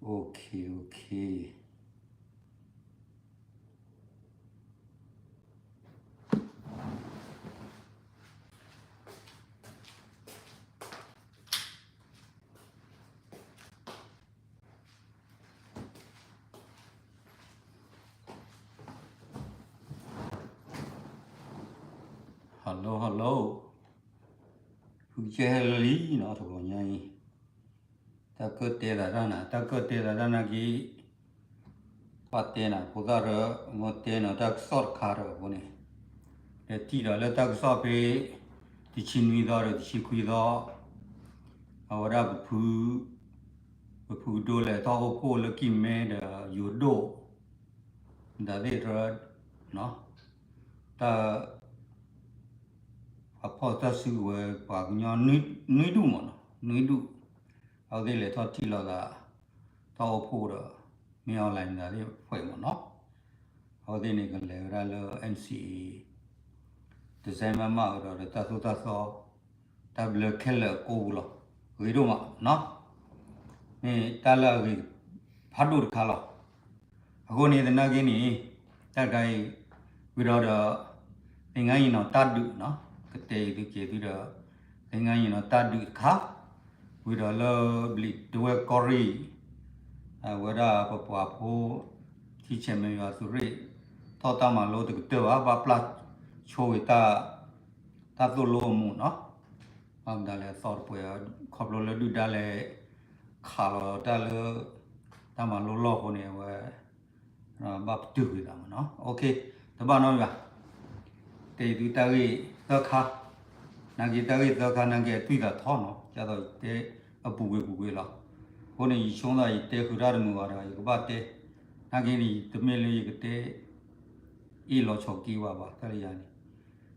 Okay, okay. Hello, hello. ဖုကစၢၢ်ဟဲလၢလံနီၤ တဂီၤညါအံၤ တၢ်ကၢၣ်တဲသးတၢ်နၤ တၢ်ကၢၣ်တဲသးတၢ်နာ်က့ ပှၤတဲနၤ ဖိသၣ်ရၢ မ့ၢ်တဲနၤတၢ်ကစီၣ်တခါဒီးအဃိန့ၣ် လဲၤထံၣ်ဒီးလၢတၢ်ကစီၣ်ဖဲ တဆံနွံသီဒီးတဆံခွံသီ အဝဲဒၣ်ပဖု ပဖုကဒိၣ်လဲၤထီၣ်အိၣ်ဖှိၣ်လၢကံၢ်မဲဒီးယိၤဒိၣ် မတၤသ့ၣ်တရၢ တၢ် ပှၤဖီၣ်တၢ်စုကဝဲၤ ပှၤကညီနွံဒူၣ်မ့ၢ်နီၤ နွံဒူၣ် အဝဲသ့ၣ်လဲၤထီၣ်ထံၣ်လိာ်သး ထီၣ်အိၣ်ဖှိၣ်ဒီး မ့ၢ် online မတၤသ့ၣ်ဖှဲးမ့ၢ်နီၤ အဝဲသ့ၣ်န့ၣ်ကလဲၤဝဲဒၣ်လၢ NCA တစဲမးမးကဒီးဒီးတၢ်သိၣ်တၢ်သီ တၢ်ဘျၢခဲလၢာ်အကိးပူၤလီၤ ဂ့ၤဒိၣ်မးနီၤ မ့ၢ်တၢ်လၢအဂ့ၤဖးဒိၣ်တခါလီၤ အဃိန့ၣ်သနာ်က့န့ၣ် တၢ်တခါအံၤ ဝံၤဒီးဒီး သင်္ဃန်းညီနောင် တၢ်ဒုးနီၤ ကတဲအံၤသုက့ၤသုဒီး သင်္ဃန်းညီနောင် တၢ်ဒုးတခါ ဝံၤဒီးလၢဘျံးဒဝဲၢ်ကီၢ်ရ့ၣ် အဝဲဒၣ်ပပှၤဖိ ထံဆဲးမဲာ်ယွၤသုးရ့ၣ် ထီၣ်တၢ်မၤလိတကတၢၢ်ဘၣ် ဘၣ်ပျၢ်ဆိဝံၤတၢ် တၢ်သိၣ်လိအမူးနီၤ ဘၣ်မတၤလဲၣ်အသီတပှဲၤ ခီဖျိလၢဒုၣ်ဒါလဲၤခးလီၤတၢ်လၢ တၢ်မၤလိလီၢ်အဃိန့ၣ် အဝဲ ဘၣ်ပတုာ်ကွံာ်သးမ့ၢ်နီၤ okay တဘၣ်နီတမံၤဘၣ် တဲသုတၢ်ဂ့ၢ်သၢခါ နာ်က့တၢ်ဂ့ၢ်သၢခါနာ်က့အသွံၣ်သးထီနီၤ ဒ်သိးယတဲအပူၤကွံာ်ပူၤကွံာ်လီၤ အဃိန့ၣ် ယဆိကမိၣ်ယတဲဃုာ်တၢ်တမုာ်ဘၣ်ဒီး ယကဘၣ်တဲ နာ်က့န့ၣ် တမ့ၢ်လၢယကတဲ အ့ၣ်လီၤဆီၣ်က့ဝဲဘၣ် တၢ်လၢယၤန့ၣ်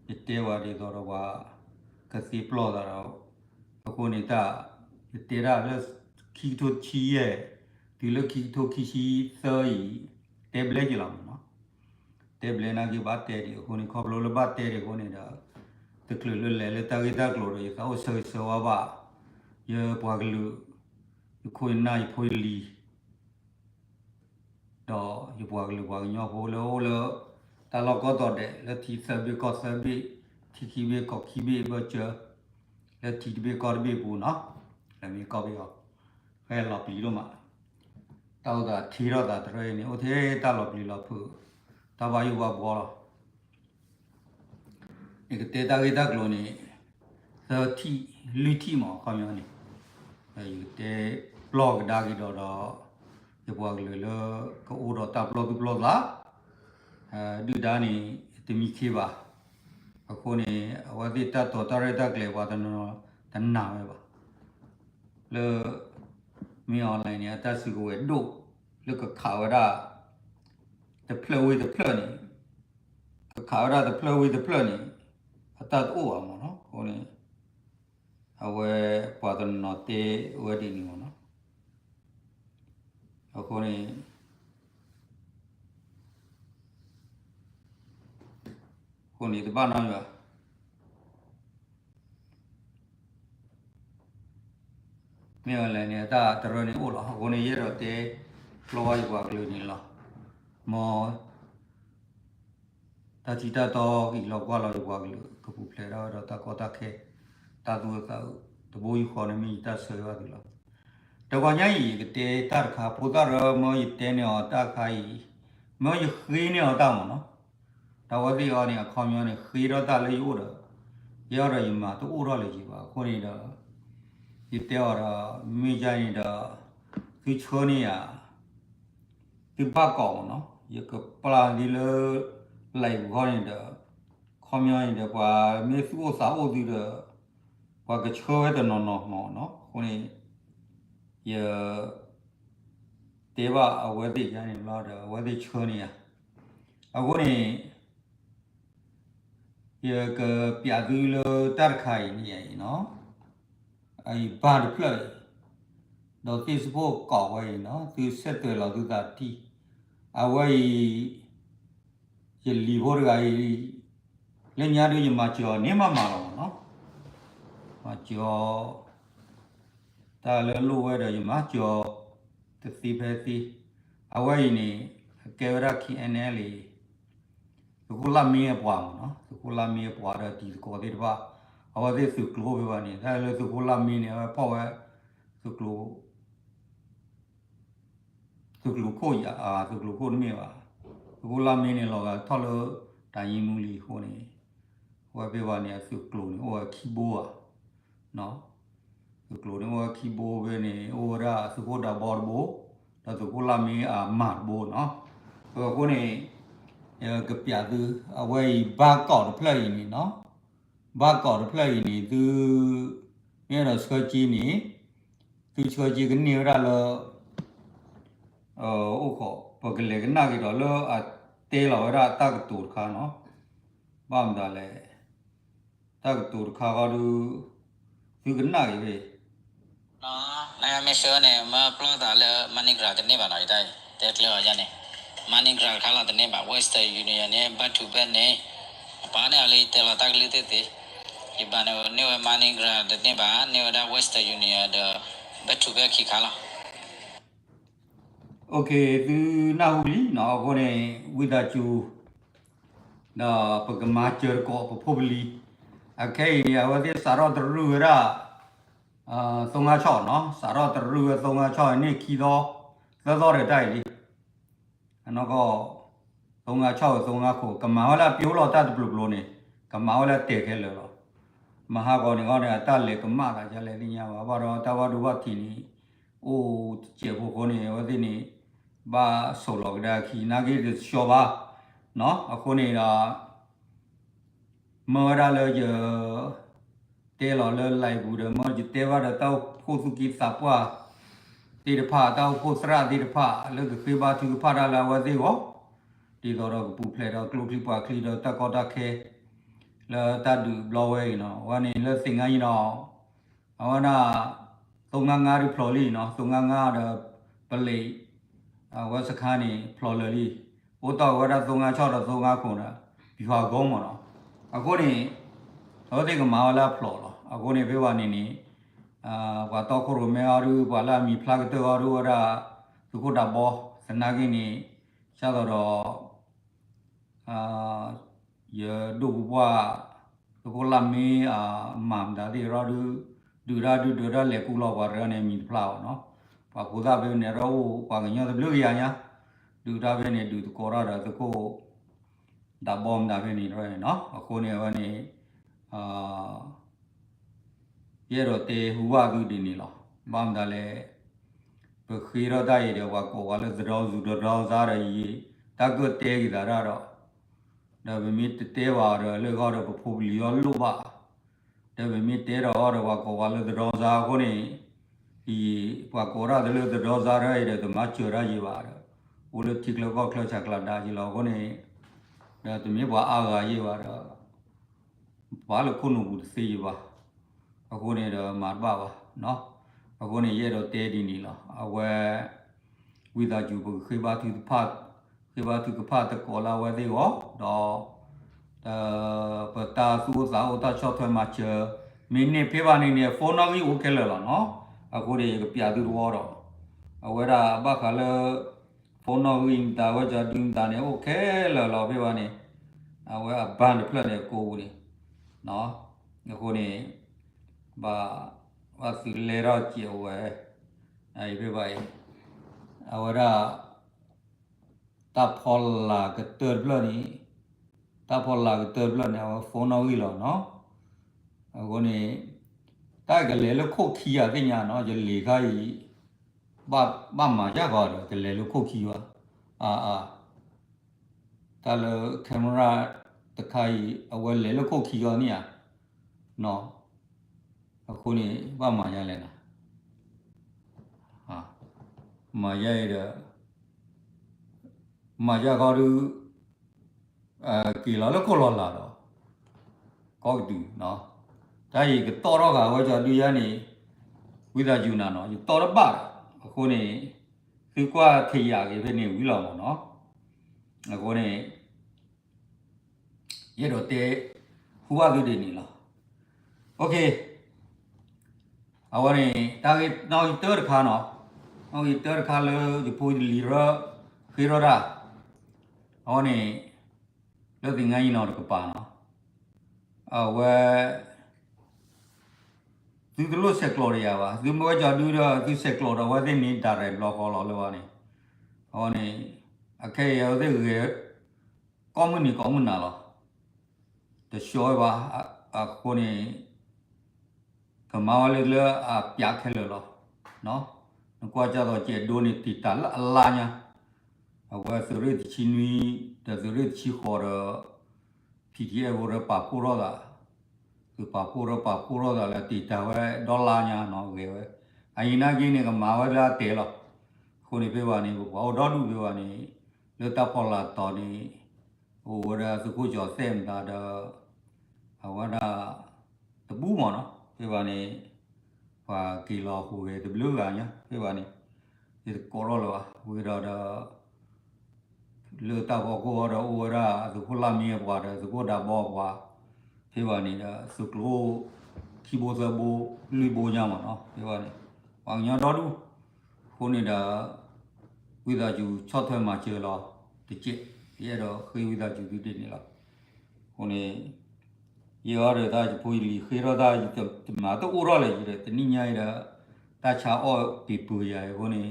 ယတဲဝဲဒ်သိးဒီးပှၤ ကသ့ပျီၢ်သးဒီး အဃိန့ၣ်တၢ် ယတဲဒၣ်လၢ ခံကထိဆံယဲၢ် တုၤလၢခံကထိခံဆံသၢအံၤ တဲဘျဲက့ၤလီၤမ့ၢ်နီၤ တဲဘျဲနာ်က့ဘၣ်တဲဒံး အဃိန့ၣ် ခီဖျိလၢဘၣ်တဲဒံးအဃိန့ၣ်ဒီး တချုးလၢလဲၤလၢတၢ်ဂ့ၢ်တၢ်ကျိၤဒီး ယသးအိၣ်ဆၢဂ့ၤဆၢဝါဘၣ် ယပှၤကလုာ် ယခိၣ်ယနၢ်ယဖိယလံၤ ဒီးယပှၤကလုာ်ပှၤကညီဖိလၢအိၣ်လၢ တၢ်လီၢ်ကိးတီၤဒဲး လၢထံသၢဘ့ၣ်ကီၢ်သၢဘ့ၣ် ထံခံဘ့ၣ်ကီၢ်ခံဘ့ၣ်ဘၢၣ်စၢၤ လၢထံတဘ့ၣ်ကီၢ်တဘ့ၣ်ပူၤနီၤ လၢမ့ၢ်ကီၢ်ဘ့ၣ်အီၤ ဖဲလီၤပျံၤဒိၣ်မး တၢ်အိၣ်သးထံထီၣ်သးတရၢအံၤန့ၣ် အိၣ်ထဲတၢ်လီၤပျံၤလီၤဖုး တၢ်ဘၣ်ယိၣ်ဘၣ်ဘှီလီၤ ယကတဲတၢ်ဂ့ၢ်တၢ်ကျိၤန့ၣ် သၢထံၣ်လွံၢ်ထံၣ်မး အခီပညီန့ၣ် ယကတဲပျီၢ်ကဒါက့ၤဒီးဒီး ယပှၤကလုာ်လၢကအိၣ်ဒီးတၢ်ပျီၢ်သူၣ်ပျီၢ်သး ဒုၣ်ဒါန့ၣ် တမံခ့ဘၣ်. အဃိန့ၣ် အဝဲသ့ၣ်တၢ်တိာ်တၢ်ရဲၣ်တၢ်ကျဲၤပှၤတနီၤတနာ်ဝဲဘၣ်. လၢ မင်းအောင်လှိုင်န့ၣ် အတၢ်စုကဝဲၤဒိၣ် လၢကခးဝဲဒၣ် တဖျၢၣ်ဝံၤတဖျၢၣ်န့ၣ် ကခးဝဲဒၣ်တဖျၢၣ်ဝံၤတဖျၢၣ်န့ၣ် အတၢ်တအိၣ်ဘၣ်မ့ၢ်နီၤ. အဃိန့ၣ် အဝဲပှၤတနီၤတဲဝဲဒ်န့ၣ်မ့ၢ်နီၤ. အဃိန့ၣ် အဃိန့ၣ်တဘၣ်နီတမံၤဘၣ်. မ့ၢ်ဝဲလဲၣ်န့ၣ် အတၢ်တရၢန့ၣ်အိၣ်လီၤ. အဃိန့ၣ် ယအဲၣ်ဒိးတဲ ပျီဝဲယပှၤကလုာ်န့ၣ်လီၤ. မ် တၢ်ထံတၢ်တီက့ၤလီၤကွၢ်လီၤယပှၤကလုာ် ကပူၤဖျဲးထီၣ်ဝဲဒီးတၢ်ကီတၢ်ခဲ တၢ်သူၣ်အုးသးအုး တဘိယူၢ်ဃီန့ၣ်မ့ၢ်ယတၢ်ဆၢဂ့ၤဘၣ်သုလီၤ. တဂီၤညါအံၤ ယကတဲတၢ်တခါ ဖိသၣ်ရၢ မ့ၢ်ယတဲန့ၢ်အီၤတၢ်အခါအံၤ မ့ၢ်ယဃ့န့ၢ်အီၤတၢ်မ့ၢ်နီၤ. တၢ်ဝဲသ့ၣ်အီၤန့ၣ် အခီပညီန့ၣ် ဃ့ထီၣ်တၢ်လၢယအိၣ်ဒီး ယအဲၣ်ဒိးယမၤတအိၣ်ထီၣ်လၢၤက့ၤဘၣ်. အဃိန့ၣ်ဒီး ယတဲအီၤဒီး မ့ၢ်ယၤန့ၣ်ဒီး သုဆှၢန့ၢ်ယၤ သုဘၣ်ကိးမ့ၢ်နီၤ. ယကပျၢ်ဒ်လၢ လံာ်ပူၤခီန့ၣ်ဒီး ခီပညီန့ၣ်ဒီး ပှၤမ့ၢ်သူၣ်အိၣ်သးအိၣ်သုဒီး ပှၤကဆှၢဝဲတနီၤနီၤမ့ၢ်နီၤ. အဃိန့ၣ် ယ တဲဘၣ်အဝဲသ့ၣ်ယါန့ၣ်ဘျီဒီး အဝဲသ့ၣ်ဆှၢန့ၢ်ယၤ. အဃိန့ၣ် ယကပျးသုလၢတၢ်တခါအံၤန့ၣ်အံၤနီၤ, အအံၤဘၣ်တဖျၢၣ်အံၤ, ဒီး Facebook ကိးဝဲအံၤနီၤ, သုဆဲးသွဲးလီၤသုသးတထံၣ်, အဝဲအံၤ ယလံၤဖိတဂၤအံၤ, လၢညါဒုးယမၤစၢၤအီၤန့ၣ်မးမးလီၤမ့ၢ်နီၤ, မၤစၢၤအီၤ တၢ်လၢလိၣ်ဝဲဒီးယမၤစၢၤအီၤ, တ သ့ဖဲသ့, အဝဲအံၤန့ၣ် အကဲဝဲဒၣ် K N L A သုးခိၣ်လၢ်မ့အပှၤမ့ၢ်နီၤ, သုးခိၣ်လၢ်မ့အပှၤဒီးတံၤသကိးသ့ၣ်တဖၣ်, အဝဲသ့ၣ်သုးကျိၤဖဲဘၣ်န့ၣ် တၢ်လၢသုးခိၣ်လၢ်မ့န့ၣ် အဝဲဖီၣ်ဝဲ သုးကျိၤ သုးကျိၤခိၣ်ယၤ, သုးကျိၤခိၣ်တမ့ၢ်ဘၣ်, သုးခိၣ်လၢ်မ့န့ၣ် လီၤဂာ်ထီၣ်လၢတၢ်ယံမူလံအဃိန့ၣ်, အဝဲဖဲဘၣ်န့ၣ် အသုးကျိၤန့ၣ် အိၣ်ဝဲခံဘိဧါ, သုးကျိၤန့ၣ် အိၣ်ဝဲခံဘိဖဲန့ၣ် အိၣ်ဝဲဒၣ်သုးခိၣ်ဒးဘီတဘိ, ဒီးသုးခိၣ်လၢ်မ့အမၤတဘိနီၤ, အဃိန့ၣ် ကပျးသု အဝဲအံၤ ဘၣ်ကီးတဖျၢၣ်အံၤန့ၣ်နီၤ, ဘၣ်ကီးတဖျၢၣ်အံၤန့ၣ် သု မ့ၢ်အဲၣ်ဒိးဆှၢက့ၤန့ၣ် သုဆှၢက့ၤကန့ၢ်ဝဲဒၣ်လၢ အိၣ်ခိး ပကလဲၤကနၣ်က့ၤဒီးလၢအတဲလီၤဝဲဒၣ်တၢ်ကတိၤတခါနီၤ, ဘၣ်မတၤလဲၣ်, တၢ်ကတိၤတခါဃီဒု သုကနၣ်က့ၤဖဲ နမ့ၢ်ဆှၢန့ၣ် မၢပျီသးလၢ MoneyGram တန့ၢ်ဘၣ်နီၤ, ယတဲတဲကျၢၤအီၤယၤန့ၣ်, MoneyGram တခါလီၤတန့ၢ်ဘၣ်, Western Union န့ၣ် back to back န့ၣ် အပာ်န့ၢ်အီၤလၢယတဲလီၤတၢ်ကလုၢ်သ့ၣ်သ့ၣ်, ယဘၣ်န့ၣ်န့ၢ်ဝဲ MoneyGram တန့ၢ်ဘၣ်, န့ၢ်ဝဲဒၣ် Western Union ဒီး back to back ခံခါလီၤ. သုနၢ်ဟူလံနီၤ, အဃိန့ၣ် ဝံသးစူၤ ဒီးပကမၤစၢၤတကိးပဖိပလံၤ, အခဲအံၤန့ၣ် အဝဲသ့ၣ်စးထီၣ်တရုၢ်ဝဲဒၣ် သိငါဆီၣ်နီၤ, စးထီၣ်တရုၢ်ဝဲသိငါဆီၣ်န့ၣ် ခံသီ သၢသီဒီးတၢ်အံၤလံ အနီၢ်ကီၢ် သိငါဆီၣ်ဝဲသိငါခိၣ် ကမၤဝဲလၢအပျိလီၤတၢ်တပျိၤပျိၤန့ၣ် ကမၤဝဲလၢတဲာ်ခဲလၢာ်လီၤ. မဟါဂီၤန့ၣ်ဂီၢ်န့ၣ် အတၢ်လဲၤကမၣ်သးဒ်လဲၣ်သ့ၣ်ညါဘၣ်, ဘၣ်ဒီးတၢ်ဘၣ်ဒိဘၣ်ထံးန့ၣ် အိၣ်တစဲးဖိအဃိန့ၣ် အဝဲသ့ၣ်န့ၣ် ဘၣ်ဆိးလီၤကဒါခံ နာ်က့တဆှီဘၣ် အဃိန့ၣ်ဒီး မၢဝဲဒၣ်လၢယ တဲလီၤလၢ live ပူၤဒီး မၢယတဲဘၣ်ဒီးတၢ်အိၣ်ဖှိၣ်သူၣ်က့သးပှၢ်သ့ၣ်တဖၣ် တၢ်အိၣ်ဖှိၣ်သရၣ်သ့ၣ်တဖၣ် လၢကဃ့ဘါထုကဖၣ်တၢ်လၢအဝဲသ့ၣ်အဂီၢ်, ဒ်သိးဒီးကပူၤဖျဲးဒီးကျိချံပှၤချံဒီးတၢ်ကီတၢ်ခဲ လၢတၢ်ဒုးတဘျီဝဲအံၤနီၤ, အဝဲန့ၣ်လၢသ့ၣ်ညါအံၤနီၤ အဝဲဒၣ် သိငါငါဒုးဖျိးလံနီၤ, သိငါငါဒီး ပလံး အဝဲစခါန့ၣ် ဖျိးလၢာ်လံ, အိၣ်တီၢ်ဝဲဒၣ်သိငါဆီၣ်ဒီးသိငါခိၣ်ဒီး ပယွၤကိမ့ၢ်နီၤ, အဃိန့ၣ် အဝဲသ့ၣ်ကမၤဝဲလၢအဖျိးလီၤ. အဃိန့ၣ် ဖဲဘၣ်န့ၣ်န့ၣ် ပှၤတီခိၣ်ရိၣ်မဲအီၤဒုး ပှၤလၢအမံၤဖျါကတၢၢ်အီၤဒုးဝဲဒၣ် သုးခိၣ်ဒးဘီ သနာ်က့န့ၣ် ကၢ်သိးဒီး ယဒိၣ်ပူၤပှၢ် သုးခိၣ်လၢ်မ့အမၤမတၤသ့ၣ်ဒီးဒုး ဒုးတၢ်ဒုးဒိးတၢ်လဲၤကူလီၤပှၤတဂၤန့ၣ် မံၤတဖျါဘၣ်နီၤ, ပှၤဖိသၣ်ဖဲန့ၣ်ဒီးအိၣ်ပှၤကညီတဘျုးကယၤညါ, ဒုးတၢ်ဖဲန့ၣ် ဒုးသကိးတၢ်ဒီးသုးခိၣ် ဒးဘီမတၤဖဲန့ၣ်တဖဲန့ၣ်နီၤ, အဃိန့ၣ်အဝဲန့ၣ် ယအဲၣ်ဒိးတဲဟူဘၣ်သုဒ်န့ၣ်လီၤ. ဘၣ်မတၤလဲၣ်, ပဃ့ထီၣ်တၢ်အံၤဒီး ပှၤကိးပှၤလၢသရီစူၤသရီစါဒီးယံာ် တၢ်ကၢၣ်တဲက့ၤသးတၢ်ဒီး, ဒီးပမ့ၢ်တတဲဘၣ်ဒီးလၢဂီၢ်ဒီးပဖိပလံၤအီၤလိၣ်ဘၣ်, ဒီးပမ့ၢ်တဲဒီးအီၤဒီးပှၤကိးပှၤလၢသရီစါအဃိန့ၣ်, အံၤ ပှၤကိးတၢ်တလၢသရီစါတၢ်အံၤဒီး တမၤစၢၤတၢ်ယံာ်ဘၣ်ဒီး, အိၣ်လၢထံချၢကီၢ်ချၢဆးကျးဒါယံာ်လီၤအဃိန့ၣ်, ဒီးတမ့ၢ်ပှၤအါဂၤယံာ်ဘၣ်ဒီး ပှၤလၢခိၣ်နူာ်ပူၤတသ့ယံာ်ဘၣ်, အဃိန့ၣ်ဒီးမၤတဘၣ်ဘၣ်နီၤ, အဃိန့ၣ် ယအဲၣ်ဒိးတဲဒ်န့ၣ်လီၤ. အဝဲ ဝံသးစူၤ ပကဃ့ဘါထုကဖၣ်, ဃ့ဘါထုကဖၣ်သကိးလၢအဝဲသ့ၣ်အဂီၢ်, ဒီး ပတၢ်သူၣ်အိၣ်သးအိၣ်တၢ်ဆီၣ်ထွဲမၤစၢၤ, မ့ၢ်န့ၢ်ဖဲဘၣ်န့ၣ်န့ၣ် phone နီၣ်ဂံၢ်အိၣ်ခဲလၢာ်လီၤနီၤ, အဃိန့ၣ် ယကပျးသုတဝီဒီး, အဝဲဒၣ်ဘၣ်ဃးလၢ phone နီၣ်ဂံၢ်မတၤ ဝဲကၠီဒုမတၤန့ၣ် အိၣ်ခဲလၢာ်လီၤဖဲဘၣ်န့ၣ်, အဝဲအဘါတဖျၢၣ်န့ၣ် ကိးပူၤန့ၣ်, အဃိန့ၣ် ဘၣ် ဘၣ်သုးလဲထီၣ်စဲးဝဲ, အံၤဖဲဘၣ်အံၤ, အဝဲဒၣ် တၢ်ဖီလာ်ကတၢၢ်တဖျၢၣ်န့ၣ်, တၢ်ဖီလာ်ကတၢၢ်တဖျၢၣ်န့ၣ် အဝဲ phone နီၣ်ဂံၢ်လီၤနီၤ, အဃိန့ၣ် တၢ်ကလဲၤလၢခိၣ်ခံဂၤသ့ၣ်ညါနီၤ, ယလံၤခါအံၤ ဘၣ်မၤယၢ်ဂီၤဒီး ကလဲၤလၢခိၣ်ခံဘၣ်, အါအါ တၢ်လၢ camera တခါအံၤ အဝဲလဲၤလၢခိၣ်ခံဂီၤန့ၣ်ဧါ, နီၤ, အဃိန့ၣ် ဘၣ်မၤယၢ်လဲၣ်နီၤ, မၤယၢ်အံၤဒီး မၤယၢ်ခီဒုး က့ၤလီၤလၢခိၣ်လီၤလာ်ဒီး ကီၢ်ကတုၤ, တၢ်အံၤကတီၢ်ထီၣ်ဃာ်ဝဲကၠီဒုယါန့ၣ်, ဝံသးစူၤနၤနီၤ, ယတီၢ်တဘၣ်ဒီး အဃိန့ၣ် သုကွၢ်ထံးယၤက့ၤဖဲန့ၣ်ဝံၤလီၤမးနီၤ, အဃိန့ၣ် ယအဲၣ်ဒိးတဲ ဟူဘၣ်သုဒ်န့ၣ်လီၤ. အဝဲန့ၣ် တၢ်ဂ့ၢ်နီၣ်ဂံၢ်တၢတခါနီၤ, တၢ်တခါလၢယဖိယလံၤရၢ ဃ့ထီၣ်တၢ်, အဝဲန့ၣ် လၢသ့ၣ်ညါအံၤနီၤတကပၤနီၤ, အဝဲ သုတလိၣ်ဆဲးကျိးဒီးယၤဘၣ်, သုမ့ၢ်ဝဲကၠီဒုဒီး သုဆဲးကျိးဒီးအဝဲသ့ၣ်န့ၣ် direct ဘျီဃီလီၤလၢဘၣ်န့ၣ်, အဝဲန့ၣ် အခဲအံၤအဝဲသ့ၣ်ဂဲၤ ကိးမုၢ်နံၤကိးမုၢ်နၤလီၤ, တဆှီဝဲဘၣ်, အဃိန့ၣ် ကမၤဝဲလၢလၢအပျးခဲလၢာ်လီၤ. နကွၢ်ကၢ်သိးကဲးဒိန့ၣ် တံာ်တာ်လၢအလါညါ, အဝဲသုးရ့ၣ်တဆံနွံ ဒီးသုးရ့ၣ်တဆံဃိးဒီး PDF ဖိဒီးပာ်ဖှိၣ်ထီၣ်သး, သုးပာ်ဖှိၣ်ဒီးပာ်ဖှိၣ်ထီၣ်သးလၢတံာ်တာ်ဝဲဒီလါညါနီၤ ဂဲၤဝဲ, အအံၤနာ်က့န့ၣ် ကမၤဝဲလၢအတဲာ်လီၤ. အဃိန့ၣ်ဖဲဘၣ်န့ၣ် ပပှၤအိၣ်ဒီဒူၣ်ဖဲဘၣ်န့ၣ် လၢတၢ်ဖီလာ်တီၤန့ၣ် အိၣ်ဝဲဒၣ်သုးခိၣ်ကၠီၤသဲၣ်မတၤဒီး အဝဲဒၣ် တပူၤမးနီၤ ဖဲဘၣ်န့ၣ် ပှၤက့ၤလီၤဟူးဂဲၤတဘျုးဂၤညါ ဖဲဘၣ်န့ၣ် ယတကိးထီၣ်လၢၤဘၣ် ဝံၤဒီးဒီး လၢတၢ်ဖီခိၣ်အီၤဒီးအိၣ်ဝဲဒၣ်သုးခိၣ်လၢ်မံအပှၤဒီးသုးခိၣ်ဒးဘီအပှၤ ဖဲဘၣ်န့ၣ်ဒီး သုးကျိၤ ခံဘိသၢဘိလွံၢ်ဘိညါမးနီၤ ဖဲဘၣ်န့ၣ် ပှၤကညီဒီဒူၣ် အဃိန့ၣ်ဒီး ဝံသးစူၤဆီၣ်ထွဲမၤစၢၤလီၤ တကဲး ယအဲၣ်ဒိးဃ့ဝံသးစူၤသုဒ်န့ၣ်လီၤ. အဃိန့ၣ် ယအီၤဒီးတၢ်ယဖိယလံၤဃ့ထီၣ်တၢ် ယတမၤတအိၣ်ထီၣ်လၢၤ ယဒီးတနံၣ်ညါအံၤဒီး တၢ်ဆါအီၣ်ပံၤပၢၤယၤအံၤအဃိန့ၣ်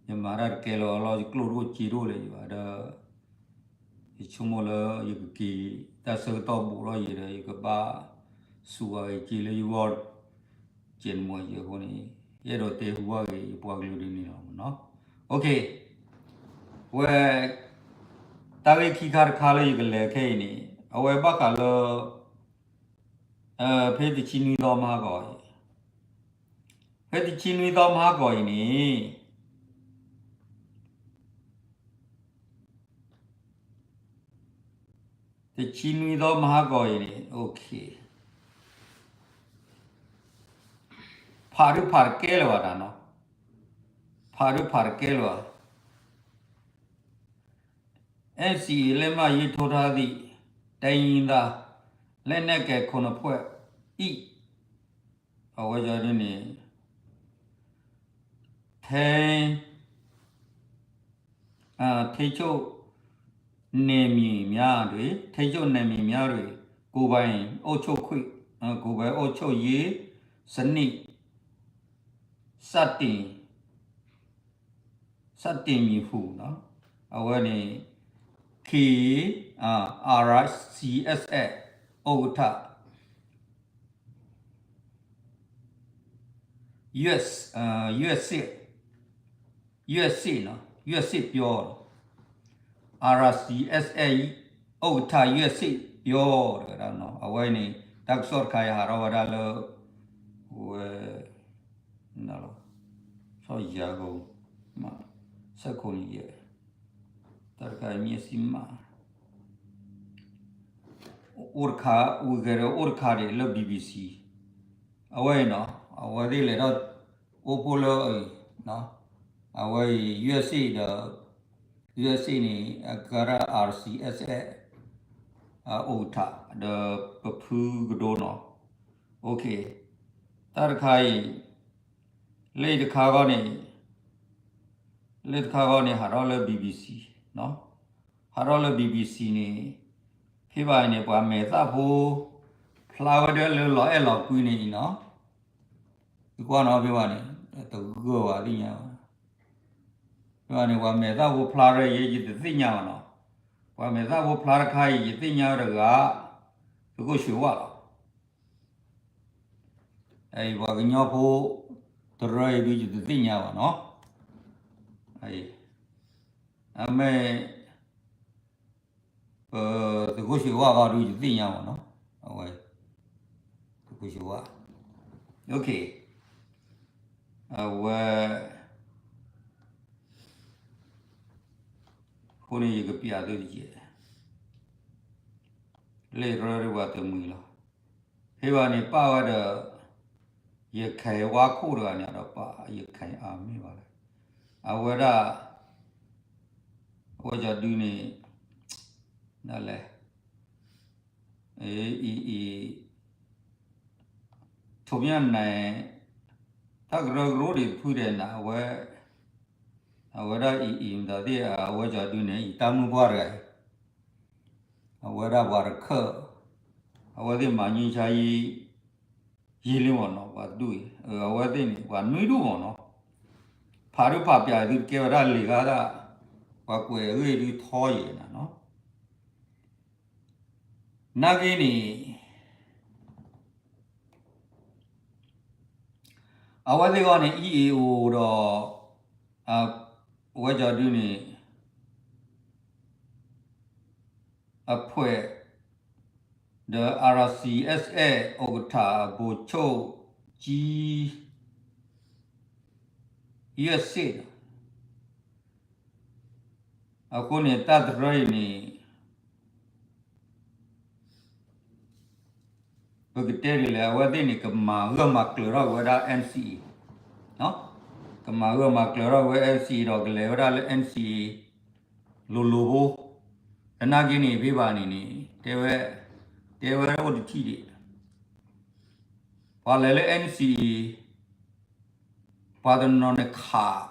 ယမၤတၢ်တကဲလၢၤလီၤ ယကျိၣ်တအိၣ်စ့တအိၣ်လၢၤယဘၣ်ဒီး ယဆိကမိၣ်လၢယကက့ၤ တၢ်ဆၢကတီၢ်ဘူးထီၣ်ယံၤဒီး ယကဘၣ်စူးအဂ့ၤက့ၤလၢယဂီၢ် ကဲးနမီၤယံၤအဃိန့ၣ် ယအဲၣ်ဒိးတဲဟူဘၣ်က့ၤယပှၤကလုာ်ဒ်န့ၣ်လီၤမးနီၤ. အဝဲ တၢ်ဂ့ၢ်ခံခါတခါလၢယကလဲၤခဲအံၤန့ၣ် အဝဲဘၣ်ဃးလၢ ဖဲတဆံနွံသီမဟါကီးအံၤ ဖဲတဆံနွံသီမဟါကီးအံၤန့ၣ် တဆံနွံသီမဟါကီးအံၤန့ၣ် ဖးဒုးဖးတကဲလၢၤဘၣ်တၢ်နီၤ ဖးဒုးဖးတကဲလၢၤဘၣ် NCA လက်မှတ်ရေးထိုးထားသည့် တိုင်းရင်းသား လက်နက်ကိုင်ခုနှစ်ဖွဲ့ ၏ အဝဲန့ၣ် ထိန်း ထိန်းချုပ်နယ်မြေများတွင် ထိန်းချုပ်နယ်မြေများတွင် ကိုယ်ပိုင်အုပ်ချုပ်ခွင့် ကိုယ်ပိုင်အုပ်ချုပ်ရေးစနစ် စတင် စတင်မည်ဟု အဝဲန့ၣ် K R C S S ဥက္ကဋ္ဌ US, US စစ်, US စစ်နော်, US စစ်ပြော, RCSS ဥက္ကဋ္ဌ US စစ်ပြော တဝဲဒၣ်နော်, အဝဲန့ၣ် တၢ်ကစီၣ်တခါအံၤဟးထီၣ်ဝဲဒၣ်လၢ ဝဲ ဆီၣ်ယၤကိ ဆယ့်ခုနစ်ရက်, တၢ်တခါအံၤ မျက်စိမှ အိၣ်တခါ, ဝံၤကဲဒီးအိၣ်တခါဒံးလၢ BBC အဝဲအံၤနီၤ, အဝဲသ့ၣ်လဲၤထီၣ်အိၣ်ဖှိၣ်လၢအံၤ, အဝဲအံၤ USA ဒီး USA န့ၣ် အကရၢ RCSS အအိၣ်ထး ဒီးပဖုကဒိနီၤ, တၢ်တခါအံၤ လၢတခါဂီၢ်န့ၣ် လၢတခါဂီၢ်န့ၣ် ဟးထီၣ်လၢ BBC နီၤ, ဟးထီၣ်လၢ BBC န့ၣ် ဖဲဘၣ်အံၤန့ၣ် ပှၤမဲာ်သၣ်ဖိ ဖျါဝဲဒၣ်လၢလီၤအဲၣ်လီၤကွံန့ၣ်အံၤနီၤ, ယကွၢ်နီၤဖဲဘၣ်န့ၣ် တဂၢၢ်ဘၣ်သ့ၣ်ညါဘၣ်, ဖဲဘၣ်န့ၣ် ပှၤမဲာ်သၣ်ဖိဖျါရဲၣ်ယဲ ယတသ့ၣ်ညါဘၣ်နီၤ, ပှၤမဲာ်သၣ်ဖိဖျါတခါအံၤ ယသ့ၣ်ညါဝဲတဂၤ သုးခိၣ်ဆှၢဝၣ်လီၤ. ပှၤကညီဖိ တရၢအံၤဒုး ယတသ့ၣ်ညါဘၣ်နီၤ, အမ့ၢ် ပသုးခိၣ်ဆှၢဝၣ်ဃီဒုး ယတသ့ၣ်ညါဘၣ်နီၤ, အဝဲ သုးခိၣ်ဆှၢဝၣ်, အဝဲ အဃိန့ၣ် ယကပျးသုတက့ၢ်, လၢရၢဒိၣ်ပှၤတမှံၤလီၤ, ဖဲဘၣ်န့ၣ် ပာ်ဝဲဒီး ရခိုင်ဝါခိၣ်တဂၤန့ၣ်ဒီး ပာ် ရခိုင် အမ့ၢ်ဘၣ်လဲၣ်, အဝဲဒၣ် အဝဲကဒုးန့ၣ် ဒ်လဲၣ် အံၤ အံၤ ထူၣ်မၠၣ်နဲၣ် တၢ်ကရၢကရိဒံးတဖုဒဲးန့ၣ် အဝဲ အဝဲဒၣ်အံၤအံၤမတၤသ့ၣ် အဝဲကၠီဒုန့ၣ် အံၤတၢ်မုၢ်ပှၢ်တဂၤအံၤ အဝဲဒၣ်ပှၤတခၢၣ် အဝဲသ့ၣ်မၤငြိမ်းချမ်းရေး ယ့လံမ့ၢ်နီၤ ပှၤတဒူၣ်အံၤ အဝဲသ့ၣ်န့ၣ် ပှၤနွံဒူၣ်မ့ၢ်နီၤ ဖးဒုဖးပျးသုတကဲဝဲဒၣ်လံာ်ဂၤဒၣ် ပှၤကွဲးအဂ့ၢ်ဒုးထီယဲၢ်နၤနီၤ နာ်က့န့ၣ် အဝဲသ့ၣ်ဂီၢ်န့ၣ် အံၤအံၤအိၣ်ဒီး အဝဲကၠီဒုန့ၣ် အဖွဲ့ ဒီး RCSS ဥက္ကဋ္ဌ ဗိုလ်ချုပ်ကြီး ယွတ်စစ် အဃိန့ၣ် တၢ်တရၢအံၤန့ၣ် ပကတဲဒ်လဲၣ် အဝဲသ့ၣ်န့ၣ် ကမၤဂၢၢ်မၤကျၢၤထီၣ်ဝဲဒၣ် NCA ကမၤဂၢၢ်မၤကျၢၤထီၣ်ဝဲ NCA ဒီးကလဲၤဝဲဒၣ်လၢ NCA လိၤလိၤဖိ သနာ်က့န့ၣ် ဖဲဘၣ်န့ၣ်န့ၣ် တဲဝဲ တဲဝဲအိၣ်တထံၣ်ဒံး ပှၤလဲၤလၢ NCA ပှၤတနီၤန့ၣ်ခး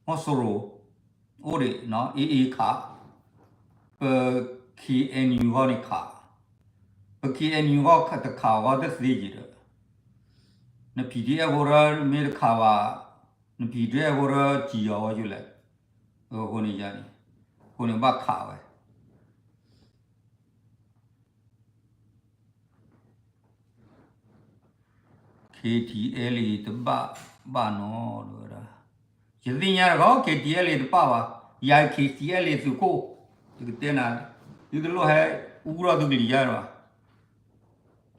မီၢ်စိရိၤ အိၣ်ဒံး AA ခး ပ KNU ဂီၢ်န့ၣ်ခး ပ KNU ဂီၢ်တခးအဂီၢ်တသ့က့ၤဒီး န PDF ဖိရၢမ့ၢ်တခးဘၣ် န PDF ဖိရၢစံၢ်အီၤဝဲယလဲၣ် အဃိန့ၣ်ယၤန့ၣ် အဃိန့ၣ်ဘၣ်ခးဝဲ KTLA တဘၣ်ဘၣ်နီၤ တဝဲဒၣ် ယသ့ၣ်ညါတခီ KTLA တပၣ်ဘၣ် ယၤ KTLA သုးခိၣ် ယကတဲနၤ သုတလိၣ်ဟဲအူထီၣ်သုကလံၤယါဘၣ်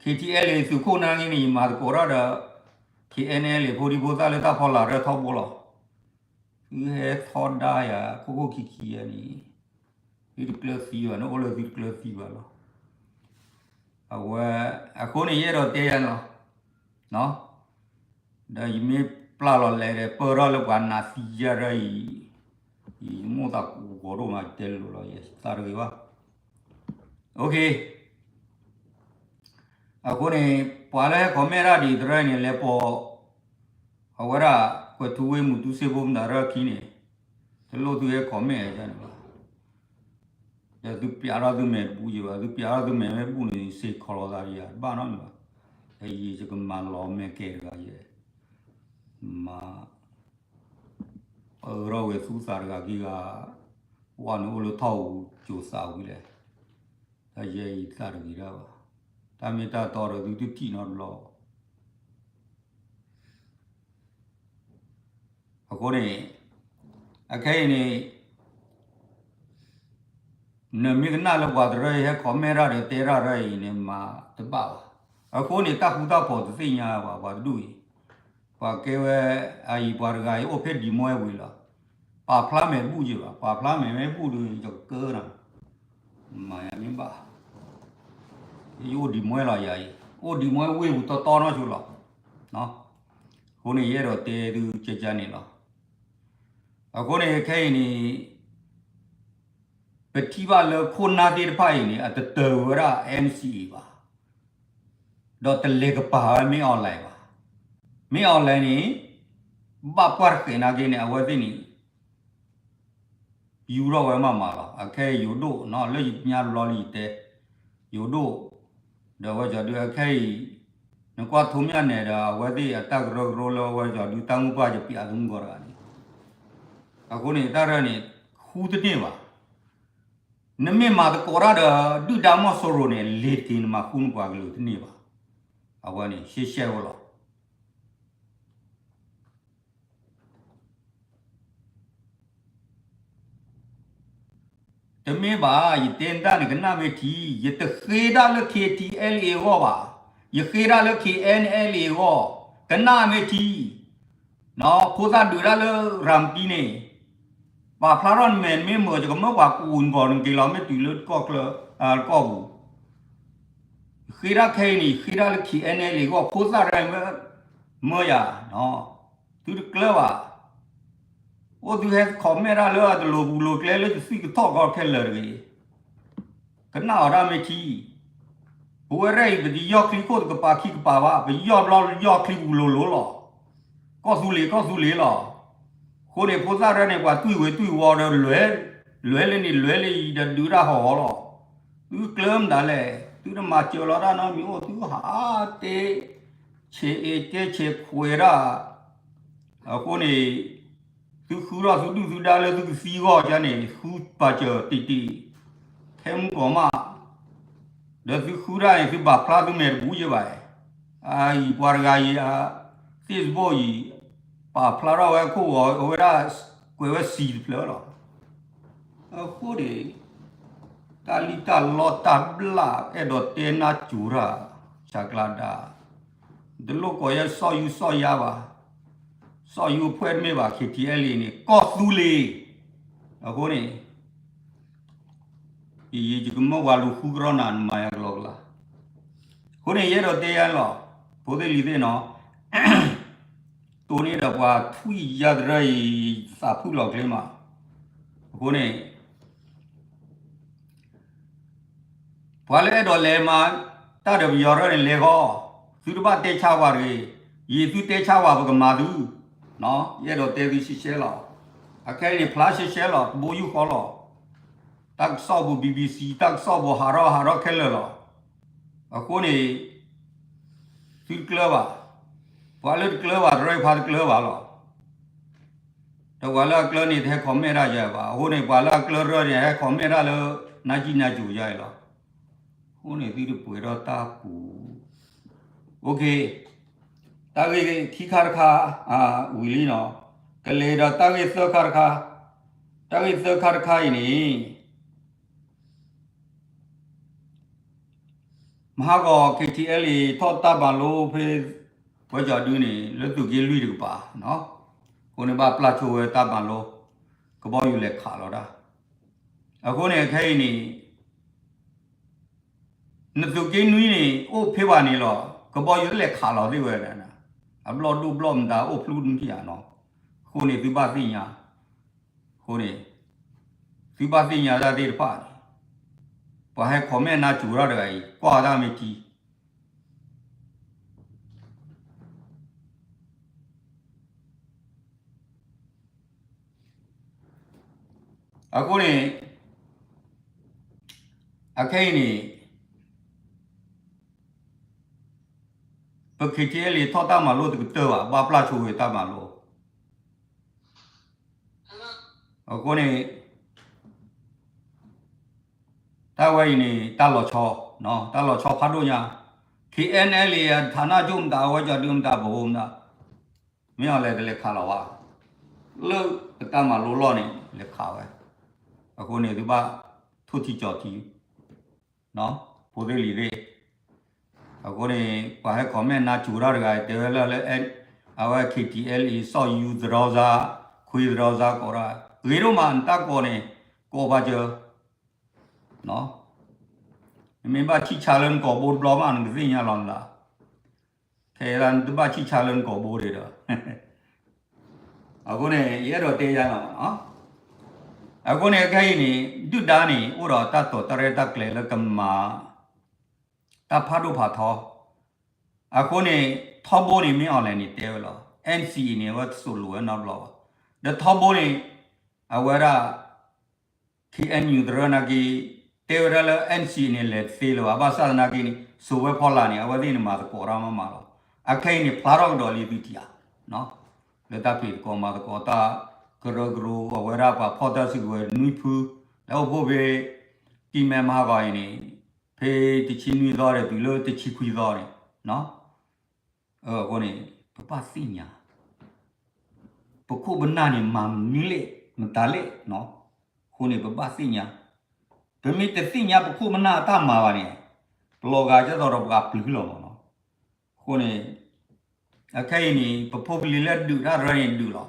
KTLA သုးခိၣ်နာ်က့န့ၣ် ယမၤသကိးတၢ်ဒီး KNLA ဖိဒံဖိသၣ်လၢတၢ်ဖီလာ်ရၢထီဘိလီၤ သုဟဲထီဒါယၤ ခိၣ်ခိၣ်ခံခံယၤန့ၣ် သုတကျၢၤသံဘၣ် နအိၣ်လၢသုတကျၢၤသံဘၣ်လီၤ အဝဲ အဃိန့ၣ် ယအဲၣ်ဒိးတဲယၤန့ၣ်လီၤ ဒီးယမ့ၢ်ပျၢ်လီၤလဲၤဒီး ပၢၢ်ထီၣ်လၢပှၤနးသံယါရၢအံၤ ယမိၣ်သးကဂီၤဒိၣ်မး ယတဲလိၤလီၤ ယသးတဂ့ၤဘၣ် အဃိန့ၣ် ပှၤလၢဟဲ comment တၢ်ဒ်တရၢန့ၣ် လဲၤပိာ် အဝဲဒၣ် ကွဲးထူဝ့ၣ် မူတူစ့ဖိ မတၤရၢခံန့ၣ် တလိၣ်သုဟဲ comment န့ၣ်ဘၣ် ဒီးသုပျးထီၣ်သုမဲာ်တဘူၣ်ယံၤဘၣ် သုပျးထီၣ်သုမဲာ်မ့ၢ်ဘူၣ်န့ၣ် စ့ၢ်ခီလီၤသးဒီးယၤတဘၣ်နီတမံၤဘၣ် ဒီးယံၤယကမၤလီၤမဲာ်ကဲတဂၤယဲ မၤ ပၢၢ်ထီၣ်ဝဲသူသးတဂၤခံဂၤ ဝဲန့ၣ်အိၣ်လၢထီၣ်အူကၠိၤသးဝံၤလဲၣ် တၢ်ယဲအံၤသးတဂ့ၤတၢ်ဘၣ် တၢ်မ့ၢ်တၢ်တီဒီးသုတထံၣ်နီတဘျီ အဃိန့ၣ် အခဲအံၤန့ၣ် နမ့ၢ်ကနၣ်လၢပှၤတရၢအံၤဟဲ comment တၢ်ဒီးတဲတၢ်ရၢအံၤန့ၣ် မၤတဘၣ်ဘၣ်. အဃိန့ၣ် တၢ်ဃူတၢ်ဖိးတသ့ၣ်ညါဘၣ် ပှၤတဒူၣ်အံၤ, ပှၤကဲဝဲ အအံၤပှၤတဂၤအံၤအိၣ်ဖဲ Des Moines ဝံၤလီၤ. ပာ်ဖျါမဲာ်ဘူၣ်ယံၤဘၣ်, ပာ်ဖျါမဲာ်မ့ၢ်ဘူၣ်ဒီး ယကကၢနၤ, မၤယၤမ့ၢ်ဘၣ်, ယအိၣ် Des Moines လီၤယၤအံၤ, အိၣ် Des Moines ဝ့ၢ်ပူၤတီတီနီၢ်ဆိလီၤ. အဃိန့ၣ် ယအဲၣ်ဒိးတဲသုကကန့ၣ်လီၤ. အဃိန့ၣ် ခဲအံၤန့ၣ် ပထံၣ်ဘၣ်လၢခိၣ်နၢ်သ့ၣ်တဖၣ်အံၤန့ၣ် အတတၢၤဝဲဒၣ် NCA ဘၣ်, ဒီးတလဲၤကပၤဝဲမ့ၢ် online ဘၣ်. မ့ၢ် online န့ၣ် ဘၣ်ပှၢ်တဃဲးနာ်က့န့ၣ် အဝဲသ့ၣ်န့ၣ် ယူၤထီၣ်ဝဲမးမးလီၤ. အခဲအံၤယိၤဒိၣ် လၢယညါတဘျီလၢယတဲ ယိၤဒိၣ် ဒီးအဝဲကီၤဒု အခဲအံၤ နကွၢ်ထိးမၠၣ်နဲၤဒီး အဝဲသ့ၣ်အတၢ်ကရၢကရိလၢအဝဲကီၤဒုတၢ်မုၢ်ပှၢ်ယပျးသမုၢ်ကီၢ်တဂၤန့ၣ်, အဃိန့ၣ် တၢ်ရဲၣ်န့ၣ် ဃူတန့ၢ်ဘၣ်. နမ့ၢ်မၤသကိးတၢ်ဒီး ဒုၣ်ဒါမီၢ်စိရိၤန့ၣ် လ့ၤတက့ၤနမၤဃူနပှၤကလုာ်တန့ၢ်ဘၣ်. အဝဲန့ၣ် ရှဲရှဲဖိလီၤ. တမ့ၢ်ဘၣ် ယတဲနတၢ်န့ၣ် ကနၣ်မ့ၢ်ထံ, ယတဃ့ဒၣ်လၢ KTLA အဂီၢ်ဘၣ်, ယဃ့ဒၣ်လၢ KNLA အဂီၢ်, ကနၣ်မ့ၢ်ထံ, ဖိသၣ်ဒုးတၢ်လၢရၤမတံန့ၣ်, ပာ်ဖျါထီၣ်နမဲာ်မ့ၢ်မုာ် ယကမၢပှၤကူၣ်နကီၢ်နက့ၤလီၤ မ့ၢ်တုၤလၢကီၢ်ချၢ ကီၢ်ပူၤ ယဃ့ဒၣ်ခဲအံၤန့ၣ် ယဃ့ဒၣ်လၢ KNLA အဂီၢ် ဖိသၣ်တဂၤမ့ၢ် မၢယၤ, သုတကျၢၤဘၣ်. အိၣ်သုဟဲ comment တၢ်လၢအတလိၤပူၤလိၤကျဲလၢယသွံၣ်ကထီၣ်ကီခဲလၢာ်တဂ့ၤ, ကနၣ်အီၤတၢ်မ့ၢ်ထံ, ပဝဲရဲၣ်အံၤ ပတယီၢ်ချံခိၣ်တကပၤခံကပၤဘၣ်, ပယီၢ်ဘျီယီၢ်ချံပူၤလိၤလိၤလီၤ. ကီၢ်သူလ့ၤ ကီၢ်သူလ့ၤလီၤ. ဃ အဃိန့ၣ် ဖိသၣ်ရဲၣ်န့ၣ် ပှၤတွံၢ်ဝဲတွံၢ်ဝီဒီး လဲၤလၢန့ၣ် လဲၤလၢယံၤဒီးဒုးတၢ်ဟီၣ်ဟီလီၤ. သုကျၢမတၤလဲၣ်, သုတမၤစၢၤလီၤတၢ်နီတမံၤအိၣ် သုဟးတဲ ဆဲးအ့ၣ်တဲဆဲးခွဲးတၢ်. အဃိန့ၣ် သုဃုထီၣ်သုဒုၣ်သုဒါလၢသုကသံအဂီၢ်န့ၣ် ဃုပာ်စၢၤတံၢ်တံၢ် ခဲမုၢ်ကီၢ်မး, ဒီးသုဃုတၢ်န့ၣ် သုပာ်ဖျါသုမဲာ်တပူၤယဲဘၣ်. အအံၤပှၤတဂၤအံၤ အ Facebook အံၤ ပာ်ဖျါထီၣ်ဝဲခိၣ်ဂီၤ အဝဲဒၣ်ကွဲးဝဲစံၤတဖျၢၣ်လီၤ. အဃိန့ၣ် တၢ်လံၣ်တၢ်လီတၢ်ဘျၣ် အဲၣ်ဒိးတဲနါစိၤတၢ် ဆးကျါဒါ တလိၣ်ကိးယဲစီၣ်ယူစီၣ်ယါဘၣ်. စီၣ်ယူအဖှဲၣ်တမ့ၢ်ဘၣ် KTLA န့ၣ် ကီၢ်သူလ့ၤ. အဃိန့ၣ် ယယကမၢပှၤလူၤဃုကရီနၤ နမၤယၤကလီကလီ. အဃိန့ၣ် ယအဲၣ်ဒိးတဲယါလီၤ ဖိသ့ၣ်လံၤသ့ၣ်နီၤ, တိၢ်န့ၢ်ဒီးပှၤထွံၣ်ယါတရၢအံၤ သးဖုၣ်လီၤကျ့မး. အဃိန့ၣ် ပှၤလၢအဲၣ်ဒိးလဲၤမၤတၢ်ဒီးပယီၤရၢန့ၣ် လဲၤဃီ, သုတဘၣ်တဲဆါပှၤတဂ့ၤ. ယံာ်သုတဲဆါပှၤ ပကမၤသု, ယအဲၣ်ဒိးတဲသုရှဲရှဲလီၤ. အခဲအံၤန့ၣ် ဖျါရှဲရှဲလီၤ တဘိယူၢ်ဃီလီၤ. တၢ်ကစီၣ်ပူၤ BBC တၢ်ကစီၣ်ပူၤ ဟးထီၣ်ဟးထီၣ်ခဲလၢာ်လီၤ. အဃိန့ၣ် သုတကျၢၤဘၣ်, ပှၤလၢတကျၢၤဘၣ် တရၢဖးတကျၢၤဘၣ်လီၤ. ဒီးပှၤလၢအကျၢၤန့ၣ် တဟဲ comment တၢ်ယၤဘၣ်. အဃိန့ၣ် ပှၤလၢအကျၢၤရၢန့ၣ် ဟဲ comment တၢ်လၢ နါကံနါစိၤယၤအံၤလီၤ. အဃိန့ၣ် သုတပှဲၤထီၣ်တၢ်ပူၤ OK, တၢ်ဂ့ၢ်ခံခါတခါ ဝံၤလံနီၤ, ကလဲၤဒီးတၢ်ဂ့ၢ်သၢခါတခါ, တၢ်ဂ့ၢ်သၢခါတခါအံၤန့ၣ် မဟါဂီၤ KTLA ထီၣ်တၢ်မၤလိဖဲ ဝဲကၠီၤဒုန့ၣ် လၢသုးက့လွံၢ်တကပၤ, အဃိန့ၣ်ဘၣ်ပျၢ်ဆိဝဲတၢ်မၤလိ, ကဘီယူၤလဲၤခးလီၤတၢ်. အဃိန့ၣ် အခဲအံၤန့ၣ် နသုးက့နွံန့ၣ် အိၣ်ဖဲဘၣ်န့ၣ်လီၤ. ကဘီယူၤလဲၤခးလီၤသ့ၣ်ဝဲဒၣ်, အဘျီၣ်ဒိၣ်ဘျီၣ်မတၤအိၣ်ဖျူတမံၤဧါနီၤ. အဃိန့ၣ် သုဘၣ်သ့ၣ်ညါ, အဃိန့ၣ် သုဘၣ်သ့ၣ်ညါတၢ်သ့ၣ်တဖၣ်န့ၣ်, ပှၤဟဲ comment နါစိၤတၢ်တဂၤအံၤ ကွၢ်တၢ်မ့ၢ်တံ အဃိန့ၣ် အခဲအံၤန့ၣ် ပ KTLA ထီၣ်တၢ်မၤလိတကတၢၢ်ဘၣ်, ဘၣ်ပျၢ်ဆိဝဲတၢ်မၤလိ. အဃိန့ၣ် တၢ်ဝဲအံၤန့ၣ် တၢ်လီၤဆီ, တၢ်လီၤဆီဖးဒိၣ်ညါ, KNLA အ ဌာနချုပ် မတၤ အဝဲကၠီၤဒုမတၤ ပဟိမတၤ မ့ၢ်အီၤလဲၤတလဲၤခးလီၤဘၣ်, လၢပတၢ်မၤလိလီၢ်န့ၣ် လဲၤခးဝဲ. အဃိန့ၣ် သုဘၣ်ထိၣ်ထံကၠီၤထံ, ဖိသ့ၣ်လံၤသ့ၣ်. အဃိန့ၣ် ပှၤဟဲ comment နါစိၤတၢ်တဂၤ တဲဝဲလၢ အဝဲ KTLA စီၣ်ယူသရီစါ, ခွံသရီစါကိးတၢ်, ဂ့ၤဒိၣ်မး နတၢ်ကိးန့ၣ် ကိးပာ်စၢၤ နမ့ၢ်ဘၣ်ထံၣ်ဆါလၢနကိာ်ဘိတဘျီမး နကသ့ၣ်ညါလီၤနသး, ခဲအံၤနတဘၣ်ထံၣ်ဆါလၢနကိာ်ဘိဒံးဒီး, အဃိန့ၣ် ယအဲၣ်ဒိးတဲယါလီၤ. အဃိန့ၣ် အခဲအံၤန့ၣ် ဒုၣ်ဒါန့ၣ် အိၣ်ဒီးတၢ်တိာ်တၢ်ရဲၣ်တၢ်ကျဲၤလၢကမၤ တၢ်ဖးဒိၣ်ဖးထီ, အဃိန့ၣ် ထီဘိန့ၣ် မ့ၢ်အီၤလဲၣ်န့ၣ် တဲဝဲလီၤ, NCA န့ၣ် အဝဲတစိာ်လိာ်ဝဲနီတဘျီဘၣ်, ဒီးထီဘိန့ၣ် အဝဲဒၣ် KNU တရၢနာ်က့ တဲဝဲဒၣ်လၢ NCA န့ၣ် လဲၤတသ့လၢၤဘၣ်, ဘၣ်ဆၣ်သနာ်က့န့ၣ် စိာ်ဝဲဖီလာ်န့ၣ် အဝဲသ့ၣ်န့ၣ် မၤသကိးတၢ်မးမးလီၤ. အခဲအံၤန့ၣ် ဖျါထီၣ်ကဒီးလံသုထံၣ်ဧါ, လၢတၢ်ဖံးသကိးမၤသကိးတၢ် ကရၢကရိ အဝဲဒၣ်ပှၤဖီၣ်တၢ်စုကဝဲၤနွံဖု လၢအိၣ်ဖှိၣ်ဖဲ ကံၢ်မဲမဟါဂီၤအံၤန့ၣ် ဖဲတဆံနွံသီဒီးတုၤလၢတဆံခွံသီန့ၣ် အဃိန့ၣ် ပဘၣ်သ့ၣ်ညါ ပခိၣ်ပနၢ်န့ၣ် မၤမနုၤလဲၣ် မတၤလဲၣ်, အဃိန့ၣ် ပဘၣ်သ့ၣ်ညါ, ပမ့ၢ်တသ့ၣ်ညါပခိၣ်ပနၢ်အတၢ်မၤဘၣ်န့ၣ် ပလီၤဂာ်ကဲသိးဒီးပှၤပျုၤလီၤမးနီၤ. အဃိန့ၣ် အခဲအံၤန့ၣ် ပဖိပလံၤလၢဒုးတၢ်တရၢန့ၣ်ဒုးလီၤ.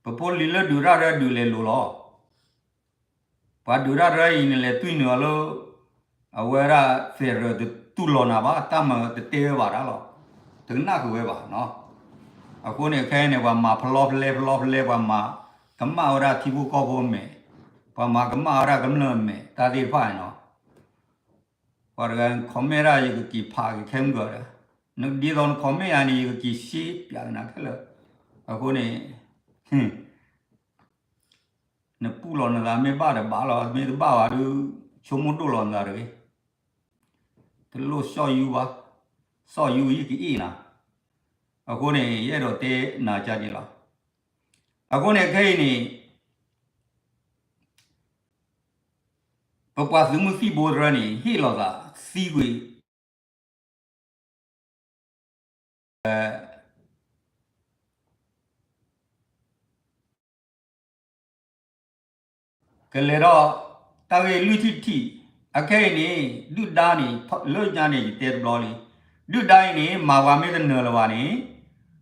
ပဖိပလံၤလၢဒုးတၢ်တရၢဒုးလဲၤလိၤလီၤ. ပှၤဒုးတၢ်တရၢအံၤန့ၣ် လဲၤတွံၢ်နုာ်အီၤလၢ အဝဲဒၣ် federal တတူၢ်လိာ်နၤဘၣ်, တၢ်မၤတတဲဝဲဘၣ်တၢ်လီၤ, တကနၣ်ဃုာ်ဝဲဘၣ်နီၤ. အဃိန့ၣ် ခဲအံၤန့ၣ် ပှၤမၤဖလီဖလဲဖလီဖလဲ ပှၤမၤကမၣ်ဝဲဒၣ်ထံဖိကီၢ်ဖိမဲာ်, ပှၤမၤကမၣ်ဝဲဒၣ်ကမျၢၢ်မဲာ် တၢ်သ့ၣ်တဖၣ်န့ၣ်နီၤ. ပှၤတဂၤ comment ဒၣ် ယကက့ၤဖးက့ၤခဲမုၢ်ဂီၤဒီး နဒ်သိးန comment ယၤန့ၣ် ယကက့ၤရှဲပၠးကနၤခဲလၢာ်. အဃိန့ၣ် နပူၢ်လီၤနသး မ့ၢ်ဘၣ်ဒီးဘၣ်လီၤ, မ့ၢ်တဘၣ်ဘၣ်ဒုး ဆိကမိၣ်ဒိၣ်လီၤနသးတဂ့ၤ. တလိၣ်စီၣ်ယူဘၣ်, စီၣ်ယူယကအ့ၣ်နၤ. အဃိန့ၣ် ယအဲၣ်ဒိးတဲနၤကန့ၣ်လီၤ. အဃိန့ၣ်ခဲအံၤန့ၣ် ပပှၤသုးမုၢ်သံၣ်ဘိတရၢန့ၣ် ဟ့ၣ်လီၤသးသံကွံာ် ကလဲၤထီၣ်တၢ်ဂ့ၢ်လွံၢ်ထံၣ်တထံၣ်, အခဲအံၤန့ၣ် ဒုၣ်ဒါန့ၣ် လၢညါန့ၣ် ယတဲတဘျီလံ, ဒုၣ်ဒါအံၤန့ၣ် မၤပှၤမ့ၢ်တနၢၤလၢၤဘၣ်န့ၣ်,